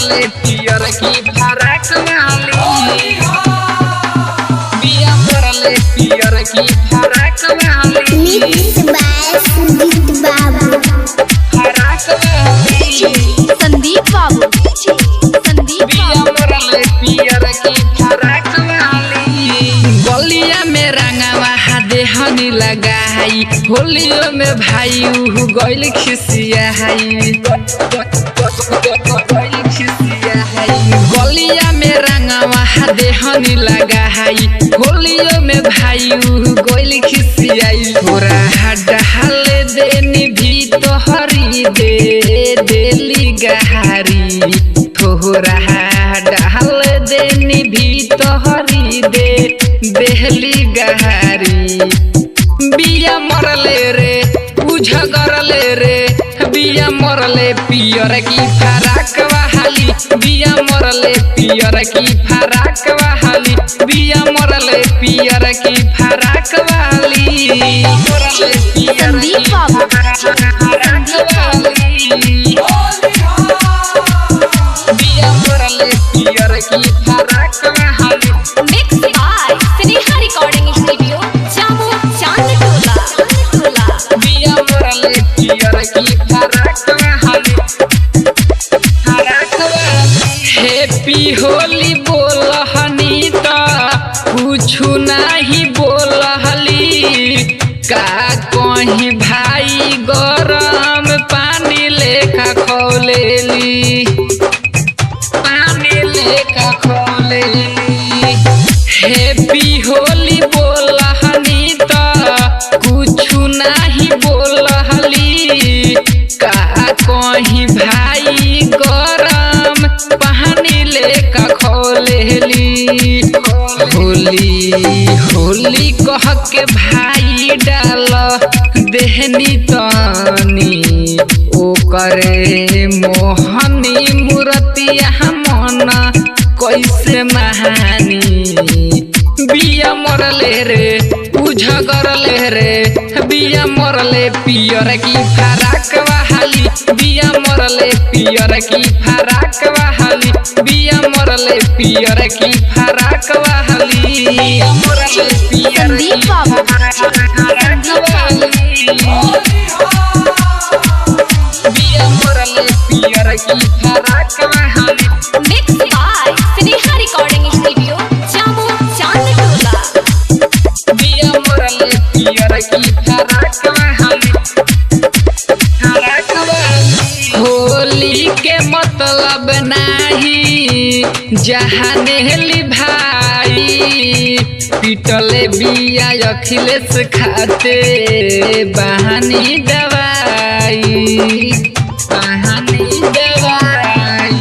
मरले पियर की फराक वाली। बिया मरले पियर की फराक वाली। मिक्स बाय सुजीत बाबू। फराक वाली। संदीप बाबू, संदीप बिया बाबू। मरले पियर की फराक वाली। गलिया में रंगवा देहनी लगाई, होलियो में भाई उहु गइल खिसियाई। गइल खिसियाई। गलिया में रंगवा देहनी लगाई, होलियो में भाई उहु गइल खिसियाई। थोड़ा डाल देनी भी तो हरी दे देली गहारी। थोड़ा डाल देनी भी तो हरी दे देहली गहारी। बिया मरले रे उझगरले रे, बिया मरले पियर की फराक वाली। बिया मरले पियर की फराक वाली। बिया मरले पियर की फराक वाली। मरले पियर की संदीप बाबू। फराक वाली। बिया मरले पियर की फराक वाली। Mix by Sneha recording studio, Jamo Chand Tola, Tola. बिया मरले पियर की फराक वाली, फराक वाली। हैप्पी होली बोलहनी त कुछु नाही बोलहली। का कहीं भाई गरम पानी लेखा खौलेली, पानी लेखा खौलेली। हैप्पी होली बोलहनी त कुछु नाही बोलहली। का कहीं भाई गरम पानी लेखा खौलेली। होली होली कह के भाई डाल देहनी तनी, ओकरे मोहनी मूर्तिया मन कैसे महानी। बिया मरले रे उझगरले रे, बिया मरले पियर की फराक वाली। बिया मरले पियर की फराक वाली। बिया मरले पियर की फराक वाली। बिया मरले पियर की संदीप बाबू। फराक वाली। बिया मरले पियर की फराक वाली। Mix by Sneha recording studio, Jamo Chand Tola. बिया मरले पियर की फराक वाली, फराक वाली। होली के मतलब नाही जहानेली भाई, पिटले बिया अखिलेश खाते बहानी दवाई, बहानी दवाई।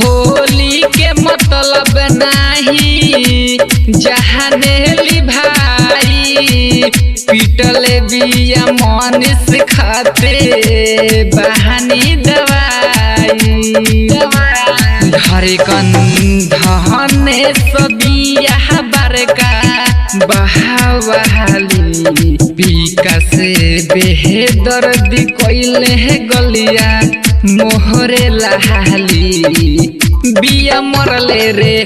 होली के मतलब नाही जहानेली भाई, पिटले बिया मनीष खाते बहानी दवाई। धरे धने सबिया बरका बहावाली। विकास बेदर्दी कैले हे गलिया मोहरे लहाली। बिया मरले रे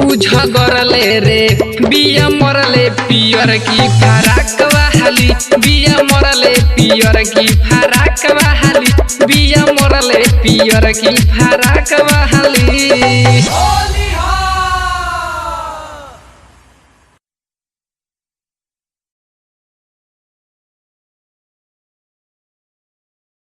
उझगरले रे, बिया मरले पियर की फराक वाली। बिया मरले पियर की फराक वाली। बिया मरले पियर की फराक वाली।